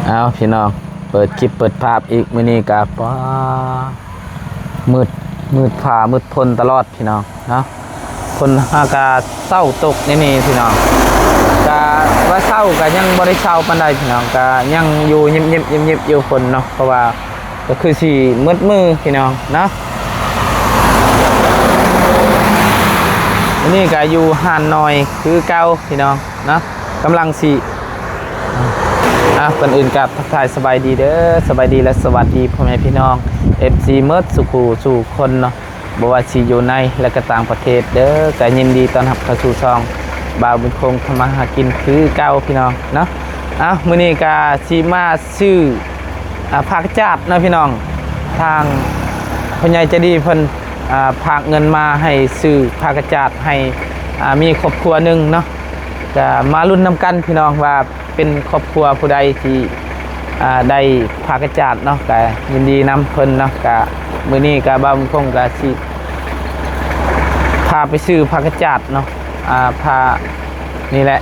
ເອົາ ພີ່ນ້ອງ ເປີດຄລິບເປີດພາບອີກ ມື້ນີ້ກະ ປາ ມືດ ມືດຟ້າມືດຝົນຕະຫຼອດ ພີ່ນ້ອງເນາະ. ຝົນຫາກະເຊົາຕົກແນວນີ້ ພີ່ນ້ອງ ກະວ່າເຊົາກະຍັງບໍ່ໄດ້ເຊົາປານໃດ ພີ່ນ້ອງ ກະຍັງຢູ່ຍິບໆ ຍິບໆ ຢູ່ຝົນເນາະ ເພາະວ່າ ກໍຄືຊິໝົດມື້ ພີ່ນ້ອງເນາະ. ມື້ນີ້ກໍຢູ່ຮ້ານນ້ອຍຄືເກົ່າ ພີ່ນ້ອງເນາະ ກຳລັງຊິ ອ່າ ກ່ອນອື່ນກໍທັກທາຍສະບາຍດີເດີ ສະບາຍດີ ແລະ ສະຫວັດດີພໍ່ແມ່ພີ່ນ້ອງ ເອັຟຊີ ໝົດສູ່ຄູ່ສູ່ຄົນເນາະ ບໍ່ວ່າຊິຢູ່ໃນ ແລະ ກໍຕ່າງປະເທດເດີ ກໍຍິນດີຕ້ອນຮັບເຂົ້າສູ່ຊ່ອງບ່າວບຸນຄົງທຳມາຫາກິນຄືເກົ່າ ພີ່ນ້ອງເນາະ. ອ່າ ມື້ນີ້ກໍຊິມາ ຊື້ ອ່າ ຜັກກະຈາດເນາະ ພີ່ນ້ອງ ທາງຜູ້ໃຫຍ່ໃຈດີເພິ່ນ ອ່າ ຝາກເງິນມາໃຫ້ຊື້ຜັກກະຈາດໃຫ້ ອ່າ ມີຄອບຄົວໜຶ່ງເນາະ ກະມາລຸ້ນນຳກັນ ພີ່ນ້ອງ ວ່າເປັນຄອບຄົວຜູ້ໃດທີ່ ອ່າ ໄດ້ຜັກກະຈາດເນາະ ກະຍິນດີນຳເພິ່ນເນາະ. ກະມື້ນີ້ກະບ່າວບຸນຄົງກະຊິພາໄປຊື້ຜັກກະຈາດເນາະ ອ່າ ພາ ນີ້ແຫຼະ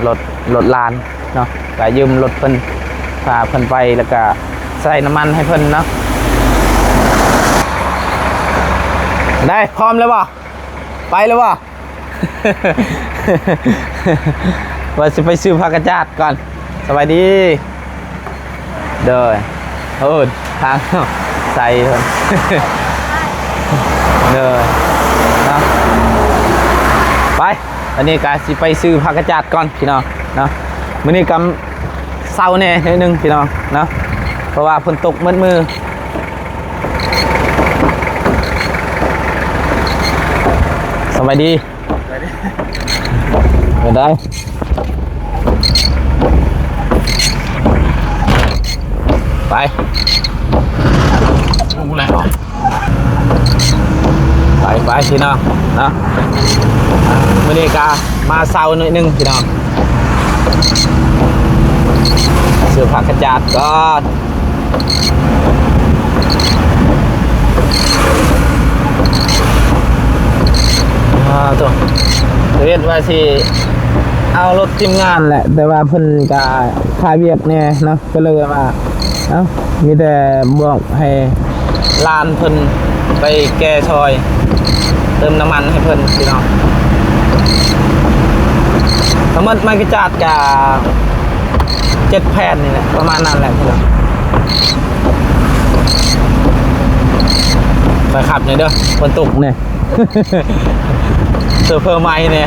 ລົດ ລົດຫຼານເນາະ ກະຢືມລົດເພິ່ນ ພາເພິ່ນໄປ ແລ້ວກະໃສ່ນ້ຳມັນໃຫ້ເພິ່ນເນາະ. ໄດ້ ພ້ອມແລ້ວບໍ່? ໄປແລ້ວບໍ່? ວ່າຊິໄປຊື້ຜັກກະຈາດກ່ອນ. ສະບາຍດີ. ໂດຍ ໂອ້ ທາງໃສເພິ່ນ ໂດຍ ເນາະ ໄປ ອັນນີ້ກະຊິໄປຊື້ຜັກກະຈາດກ່ອນ ພີ່ນ້ອງເນາະ. ມື້ນີ້ກະເຊົາແດ່ໜ້ອຍໜຶ່ງ ພີ່ນ້ອງເນາະ ເພາະວ່າຝົນຕົກໝົດມື້. ສະບາຍດີ. ໄປເດີ ໄປໄດ້ ໄປ ຮູ້ແລ້ວ ໄປ ໄປ ພີ່ນ້ອງເນາະ. ມື້ນີ້ກະມາເຊົາໜ້ອຍໜຶ່ງ ພີ່ນ້ອງ ຊື້ຜັກກະຈາດກ່ອນ. ອ່າ ໂຕ ເວດວ່າຊິເອົາລົດທີມງານແຫຼະ ແຕ່ວ່າເພິ່ນກະຄາວຽກແດ່ເນາະ ກໍເລີຍວ່າ ເອົ້າ ມີແຕ່ບອກໃຫ້ຫຼານເພິ່ນໄປແກ່ຊ່ອຍ ເຕີມນ້ຳມັນໃຫ້ເພິ່ນ ພີ່ນ້ອງ. ທັງໝົດໄມ້ກະຈາດກະ ເຈັດແຜ່ນນີ້ແຫຼະ ປະມານນັ້ນແຫຼະ ພີ່ນ້ອງ. ຄ່ອຍຂັບແດ່ເດີ ຝົນຕົກແດ່ ໂຊເຟີໃໝ່ແດ່.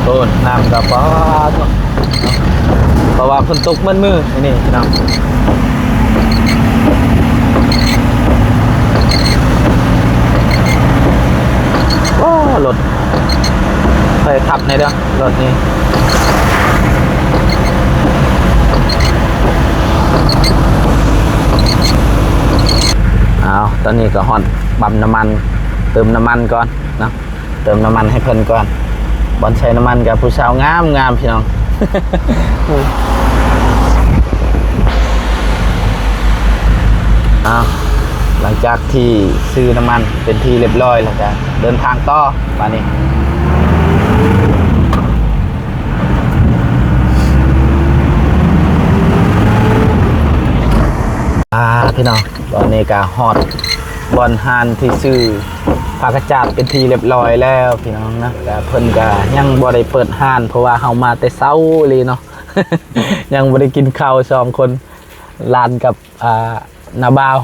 ໂອ້ ນ້ຳກະປາດ ເພາະວ່າຝົນຕົກໝົດມື້ນີ້ພີ່ນ້ອງ. ໂອ້ ລົດ ໄປຂັບໃນເດີ້ ລົດນີ້. ອ້າວ ຕອນນີ້ກໍຮອດປ້ຳນ້ຳມັນ ເຕີມນ້ຳມັນກ່ອນເນາະ. ເຕີມນ້ຳມັນໃຫ້ເພິ່ນກ່ອນ. ບ່ອນໃສ່ນ້ຳມັນກໍຜູ້ສາວງາມໆ ພີ່ນ້ອງ. ອ້າວ ຫຼັງຈາກທີ່ຊື້ນ້ຳມັນເປັນທີ່ລຽບຮ້ອຍແລ້ວ ກໍເດີນທາງຕໍ່ບາດນີ້. ອ່າ ພີ່ນ້ອງ ຕອນນີ້ກໍຮອດບ່ອນຮ້ານທີ່ຊື້ ພາກກະຈາດເປັນທີ່ລຽບຮ້ອຍແລ້ວພີ່ນ້ອງນະ. ແຕ່ເພິ່ນກະຍັງບໍ່ໄດ້ເປີດຮ້ານ ເພາະວ່າເຮົາມາແຕ່ເຊົ້າອີ່ຫຼີເນາະ ຍັງບໍ່ໄດ້ກິນເຂົ້າສອງຄົນ ຫຼານກັບ ອ່າ ນ້າບ່າວ.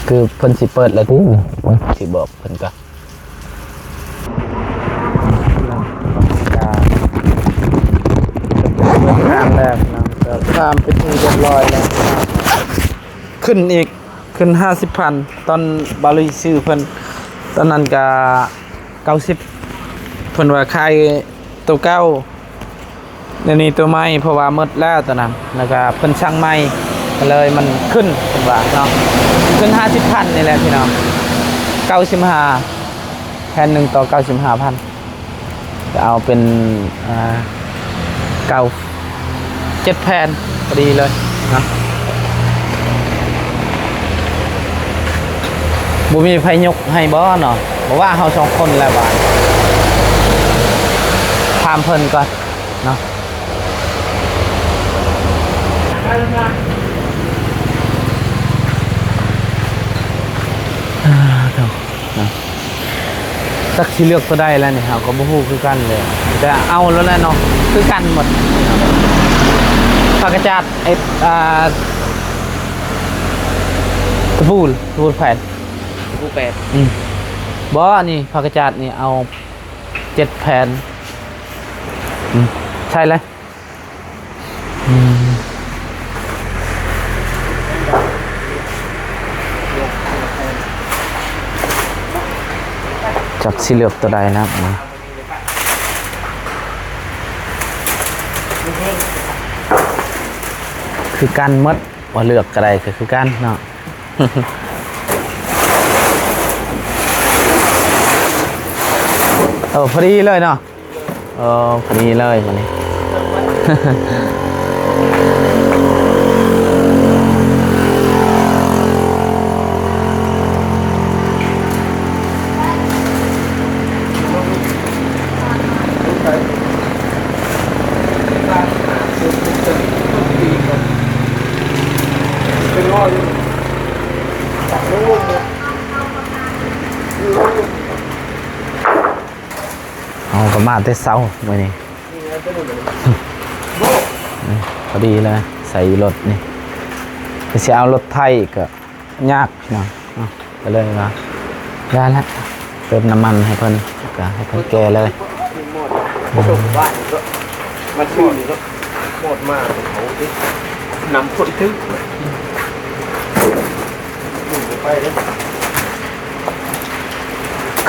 ຄືເພິ່ນຊິເປີດແລ້ວຕິ ຊິບອກເພິ່ນກ່ອນ. ເປີດຮ້ານແລ້ວນະ ກໍຕາມເປັນທີ່ລຽບຮ້ອຍແລ້ວ ຂຶ້ນອີກ ຂຶ້ນຫ້າສິບພັນ. ຕອນບ່າວລຸຍຊື້ເພິ່ນ ຕອນນັ້ນກະເກົ້າສິບ ເພິ່ນວ່າຂາຍໂຕເກົ່າ ດຽວນີ້ໂຕໃໝ່ ເພາະວ່າໝົດແລ້ວຕອນນັ້ນ ແລ້ວກະເພິ່ນສັ່ງໃໝ່ ກໍເລີຍມັນຂຶ້ນ ເພິ່ນວ່າເນາະ. ຂຶ້ນຫ້າສິບພັນນີ້ແຫຼະພີ່ນ້ອງ ເກົ້າສິບຫ້າ ແຜ່ນໜຶ່ງຕໍ່ເກົ້າສິບຫ້າພັນ ກໍເອົາເປັນ ອ່າ ເກົ້າ ເຈັດແຜ່ນພໍດີເລີຍເນາະ. ບໍ່ມີໃຜຍົກໃຫ້ບໍ່ເນາະ? ບໍ່ວ່າເຮົາສອງຄົນແລ້ວບາດ ຖາມເພິ່ນກ່ອນເນາະ. ອ່າ ເນາະ ຈັກຊິເລືອກຕົວໃດແລ້ວນີ້ ເຮົາກໍບໍ່ຮູ້ຄືກັນເລີຍ ແຕ່ເອົາໂລດແຫຼະເນາະ ຄືກັນໝົດ. ຜັກກະຈາດ ເອັດ ອ່າ ຕະປູ ຕະປູແຜ່ນ ຕະປູແປດ ອືມ ບໍ່ ອັນນີ້ຜັກກະຈາດນີ້ເອົາເຈັດແຜ່ນ ອືມ ໃສ່ເລີຍ. ອືມ ຈັກຊິເລືອກຕົວໃດນະ ຄືກັນໝົດ ວ່າເລືອກກໍໄດ້ ກໍຄືກັນເນາະ. ເອີ ພໍດີເລີຍເນາະ. ເອີ ພໍດີເລີຍບາດນີ້. ເຮົາກໍມາແຕ່ເຊົ້າມື້ນີ້ ພໍດີເລີຍ ໃສ່ຢູ່ລົດນີ້ ຊິເອົາລົດໄຖກໍຍາກເນາະ ກໍເລີຍວ່າຢ່າລະ ເຕີມນ້ຳມັນໃຫ້ເພິ່ນ ກໍໃຫ້ເພິ່ນແກ່ເລີຍ. ມັນຊື່ນີ້ເນາະ ໝົດມາເຂົາຕິ ນຳຄົນຖືກ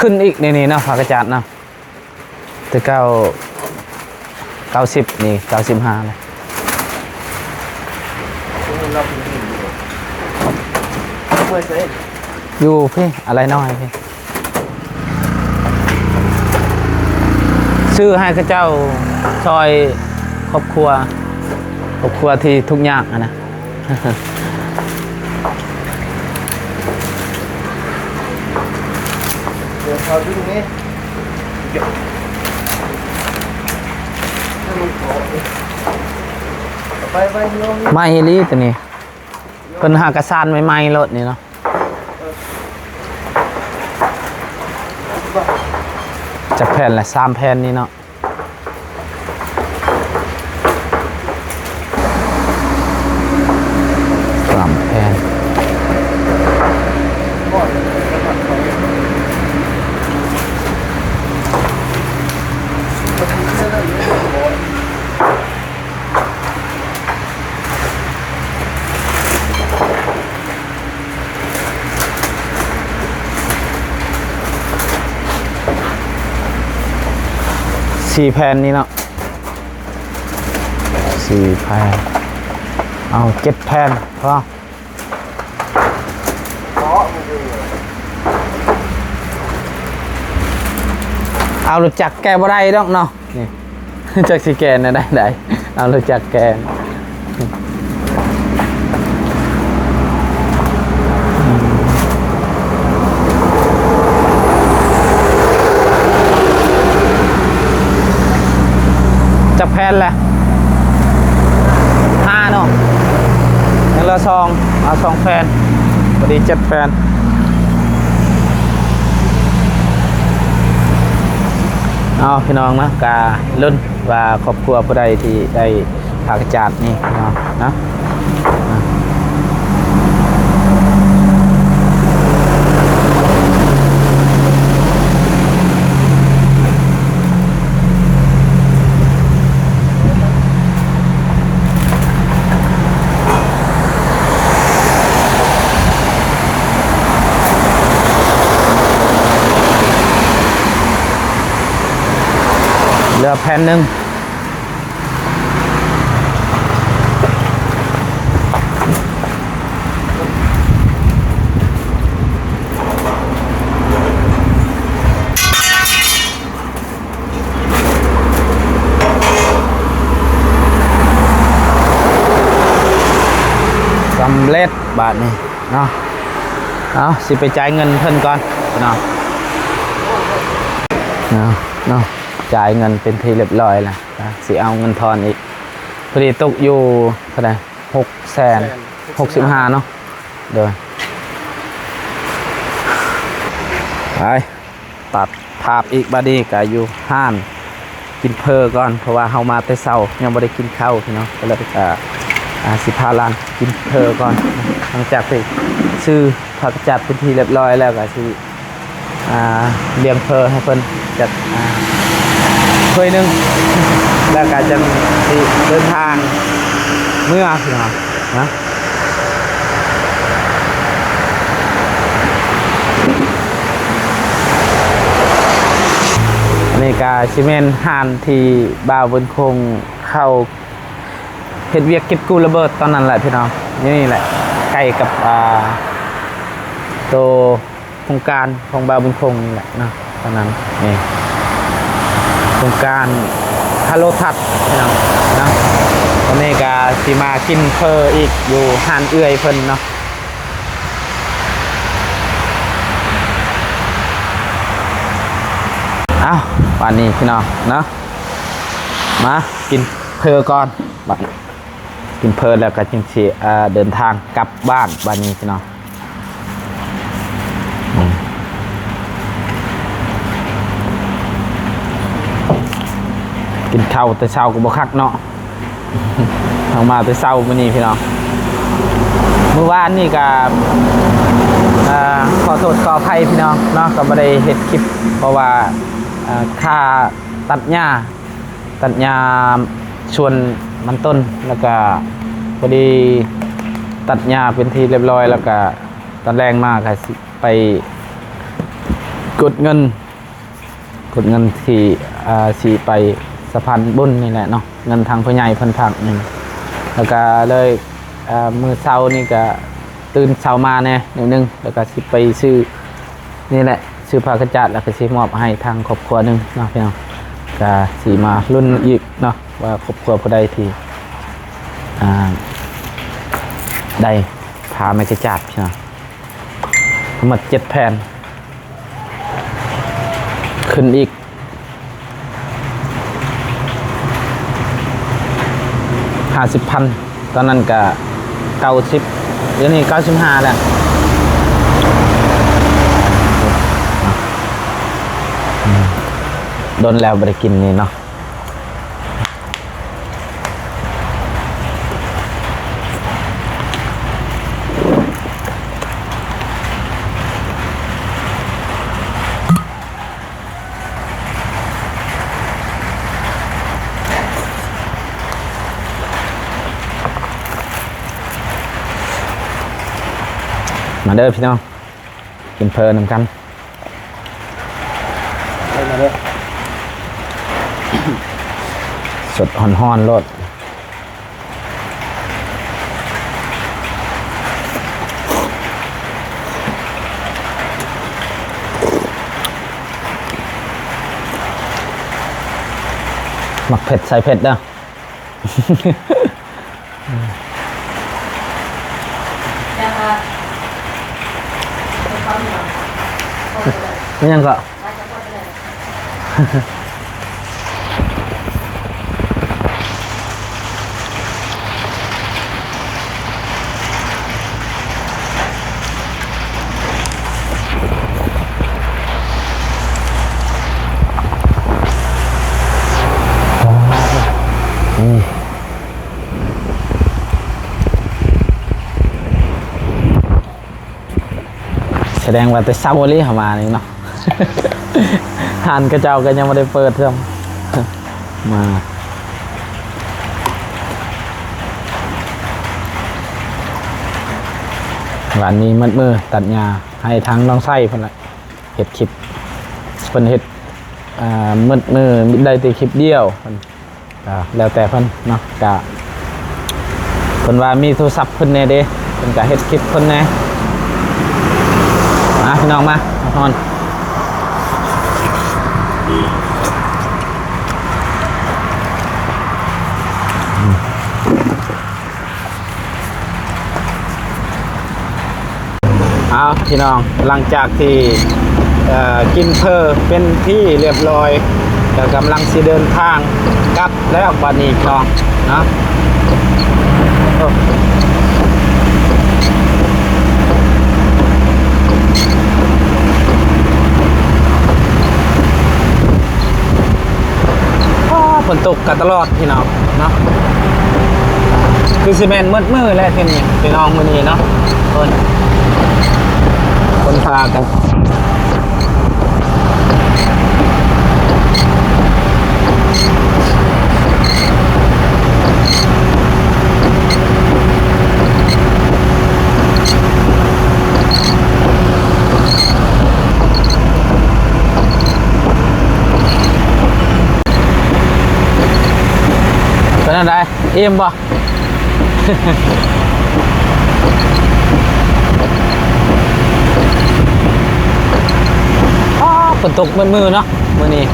ຂຶ້ນອີກໃນນີ້ເນາະ ຜັກກະຈາດເນາະ ແຕ່ເກົ່າເກົ້າສິບ ນີ້ເກົ້າສິບຫ້າແລ້ວ. ຢູ່ພີ້ ອາໄລນ້ອຍພີ້ ຊື້ໃຫ້ເຂົາເຈົ້າຊ່ອຍຄອບຄົວ ຄອບຄົວທີ່ທຸກຍາກຫັ້ນນະ. ໃໝ່ອີ່ຫຼີໂຕນີ້ ເພິ່ນຫາກະສານໃໝ່ໆໂລດນີ້ເນາະ. ຈັກແຜ່ນລະ ສາມແຜ່ນນີ້ເນາະ. ສາມແຜ່ນ ສີ່ແຜ່ນນີ້ເນາະ ສີ່ແຜ່ນ ເອົາເຈັດແຜ່ນພໍ. ເອົາລົດຈັກແກ່ບໍ່ໄດ້ດອກເນາະ ນີ້ ຈັກຊິແກ່ແນວໃດໄດ້ ເອົາລົດຈັກແກ່. ຈັກແຜ່ນແຫຼະ ຫ້າເນາະ ຍັງເຫຼືອສອງ ເອົາສອງແຜ່ນ ພໍດີເຈັດແຜ່ນ. ເອົາ ພີ່ນ້ອງເນາະ ກະລຸ້ນວ່າຄອບຄົວຜູ້ໃດທີ່ໄດ້ ພາກະຈາດນີ້ເນາະ ເນາະ ເຫຼືອແຜ່ນໜຶ່ງ. ສຳເລັດບາດນີ້ເນາະ. ເອົາ ຊິໄປຈ່າຍເງິນເພິ່ນກ່ອນເນາະ ເນາະ ເນາະ ຈ່າຍເງິນເປັນທີ່ຮຽບຮ້ອຍແລ້ວ ຊິເອົາເງິນທອນອີກ ພໍດີຕົກຢູ່ເທົ່າໃດ ຫົກແສນຫົກສິບຫ້າເນາະ ໂດຍ ໄປ ຕັດພາບອີກ ບາດນີ້ກະຢູ່ຮ້ານກິນເຝີກ່ອນ ເພາະວ່າເຮົາມາແຕ່ເຊົ້າ ຍັງບໍ່ໄດ້ກິນເຂົ້າພີ່ນ້ອງ ກໍເລີຍກະ ອາ ຊິພາຫຼານກິນເຝີກ່ອນ ຫຼັງຈາກທີ່ຊື້ຜັກກະຈາດເປັນທີ່ຮຽບຮ້ອຍແລ້ວ ກະຊິ ອາ ລ້ຽງເຝີໃຫ້ເພິ່ນຈັກ ອາ ຖ້ວຍໜຶ່ງ ແລ້ວກະຈັ່ງຊິເດີນທາງເມືອພີ່ນ້ອງນະ. ອັນນີ້ກະຊິແມ່ນຮ້ານທີ່ບ່າວບຸນຄົງເຂົ້າເຮັດວຽກເກັບກູ້ລະເບີດຕອນນັ້ນແຫຼະພີ່ນ້ອງ ຢູ່ນີ້ແຫຼະ ໃກ້ກັບ ອາ ໂຕ ໂຄງການຂອງບ່າວບຸນຄົງນີ້ແຫຼະເນາະ ຕອນນັ້ນນີ້ ໂຄງການຮາໂລທັດພີ່ນ້ອງເນາະ. ຕອນນີ້ກະຊິມາກິນເຝີອີກຢູ່ຮ້ານເອື້ອຍເພິ່ນເນາະ. ເອົ້າ ບາດນີ້ພີ່ນ້ອງເນາະ ມາກິນເຝີກ່ອນ ບາດນີ້ ກິນເຝີແລ້ວກໍຈຶ່ງຊິ ເອີ ເດີນທາງກັບບ້ານບາດນີ້ພີ່ນ້ອງ. ອືມ ກິນເຂົ້າແຕ່ເຊົ້າກໍບໍ່ຄັກເນາະ ເຮົາມາແຕ່ເຊົ້າມື້ນີ້ພີ່ນ້ອງ. ມື້ວານນີ້ກໍ ເອີ ຂໍໂທດຂໍອະໄພພີ່ນ້ອງເນາະ ກໍບໍ່ໄດ້ເຮັດຄລິບ ເພາະວ່າ ເອີ ຄ່າຕັດຫຍ້າ ຕັດຫຍ້າສວນມັນຕົ້ນ ແລ້ວກະພໍດີຕັດຫຍ້າເປັນທີ່ຮຽບຮ້ອຍ ແລ້ວກະຕອນແລງມາກະຊິໄປກົດເງິນ ກົດເງິນທີ່ ອາ ຊິໄປສະພານບຸນນີ້ແຫຼະເນາະ ເງິນທາງຜູ້ໃຫຍ່ເພິ່ນຝາກນີ້ ແລ້ວກະເລີຍ ອາ ມື້ເຊົ້ານີ້ກະຕື່ນເຊົ້າມາແດ່ໜ້ອຍໜຶ່ງ ແລ້ວກະຊິໄປຊື້ນີ້ແຫຼະ ຊື້ຜ້າຂະຈາດ ແລ້ວກໍຊິມອບໃຫ້ທາງຄອບຄົວໜຶ່ງເນາະພີ່ນ້ອງ. ກໍຊິມາລຸ້ນອີກເນາະ ວ່າຄອບຄົວຜູ້ໃດທີ່ ອ່າ ໄດ້ຜ້າໄມ້ຂະຈາດພີ່ນ້ອງ ທັງໝົດເຈັດແຜ່ນ ຂຶ້ນອີກ ຫ້າສິບພັນ ຕອນນັ້ນກະເກົ້າສິບ ດຽວນີ້ເກົ້າສິບຫ້າແລ້ວ. ດົນແລ້ວບໍ່ໄດ້ກິນນີ້ເນາະ. ມາເດີພີ່ນ້ອງ ກິນເຝີນຳກັນ ເອົາມາເດີ ສົດຮ້ອນໆໂລດ. ມັກເຜັດໃສ່ເຜັດເດີ. ແມ່ນຫຍັງເກາະ? ສະແດງວ່າແຕ່ເຊົ້າອີ່ຫຼີເຮົາມານີ້ເນາະ ຮ້ານເຂົາເຈົ້າກໍຍັງບໍ່ໄດ້ເປີດຊ້ຳ ມາ ວານນີ້ໝົດມື້ຕັດຫຍ້າໃຫ້ທາງນ້ອງໄຊເພິ່ນລະ ເຮັດຄລິບ ເພິ່ນເຮັດ ເອີ ໝົດມື້ໄດ້ແຕ່ຄລິບດຽວ ກໍແລ້ວແຕ່ເພິ່ນເນາະ ກະເພິ່ນວ່າມີໂທລະສັບເພິ່ນແດ່ເດ້ ເພິ່ນກະເຮັດຄລິບເພິ່ນແດ່. ມາພີ່ນ້ອງມາ ນອນ ອືມ. ເອົາ ພີ່ນ້ອງ, ຫຼັງຈາກທີ່ ເອີ ກິນເຝີເປັນທີ່ລຽບລ້ອຍ ກໍກຳລັງຊິເດີນທາງກັບແລ້ວບັດນີ້ພີ່ນ້ອງເນາະ. ໂອ້ ອ້າ ຝົນຕົກກັນຕະຫຼອດ ພີ່ນ້ອງເນາະ, ຄືຊິແມ່ນໝົດມື້ແຫຼະທີ່ນີ້ພີ່ນ້ອງ ມື້ນີ້ເນາະ. ເພິ່ນ ຄົນພາກັນ ເປັນຈັ່ງໃດ? ອີ່ມບໍ່? ອ້າ ຝົນຕົກມືດໆເນາະ ມື້ນີ້.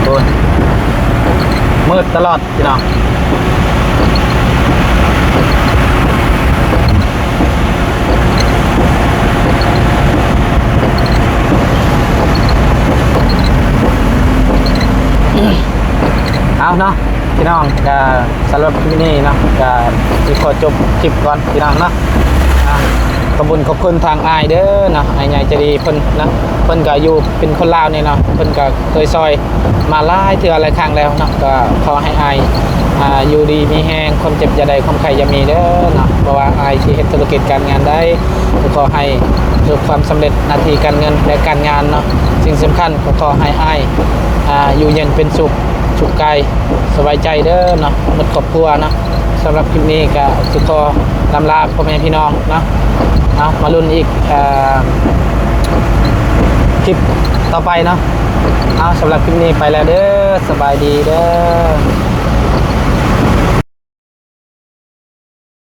ໂອ້ຍ ມືດຕະຫຼອດ ພີ່ນ້ອງ. ເອົາເນາະ ພີ່ນ້ອງ, ກະສຳລັບຄລິບນີ້ເນາະ ກະຊິຂໍຈົບຄລິບກ່ອນ ພີ່ນ້ອງເນາະ. ອ່າ ຂອບຄຸນ ຂອບຄຸນທາງອ້າຍເດີເນາະ, ອ້າຍໃຫຍ່ໃຈດີເພິ່ນເນາະ, ເພິ່ນກະຢູ່ ເປັນຄົນລາວນີ້ເນາະ, ເພິ່ນກະເຄີຍຊ່ອຍ ມາຫຼາຍເທື່ອຫຼາຍຄັ້ງແລ້ວເນາະ. ກໍຂໍໃຫ້ອ້າຍ ອ່າ ຢູ່ດີມີແຮງ, ຄວາມເຈັບຢ່າໄດ້ ຄວາມໄຂ້ຢ່າມີເດີເນາະ. ເພາະວ່າອ້າຍຊິເຮັດທຸລະກິດການງານໃດ ກໍຂໍໃຫ້ປະສົບຄວາມສຳເລັດໜ້າທີ່ການເງິນ ແລະ ການງານເນາະ. ສິ່ງສຳຄັນກໍຂໍໃຫ້ອ້າຍ ອ່າ ຢູ່ເຢັນເປັນສຸກ, ສຸກກາຍ ສະບາຍໃຈເດີເນາະ, ໝົດຄອບຄົວເນາະ. ສຳລັບຄລິບນີ້ກໍຊິຂໍລ່ຳລາພໍ່ແມ່ພີ່ນ້ອງເນາະ. ເອົາ ມາລຸ້ນອີກ ເອີ ຄລິບຕໍ່ໄປເນາະ. ເອົາ ສຳລັບຄລິບນີ້ໄປແລ້ວເດີ, ສະບາຍດີເດີ.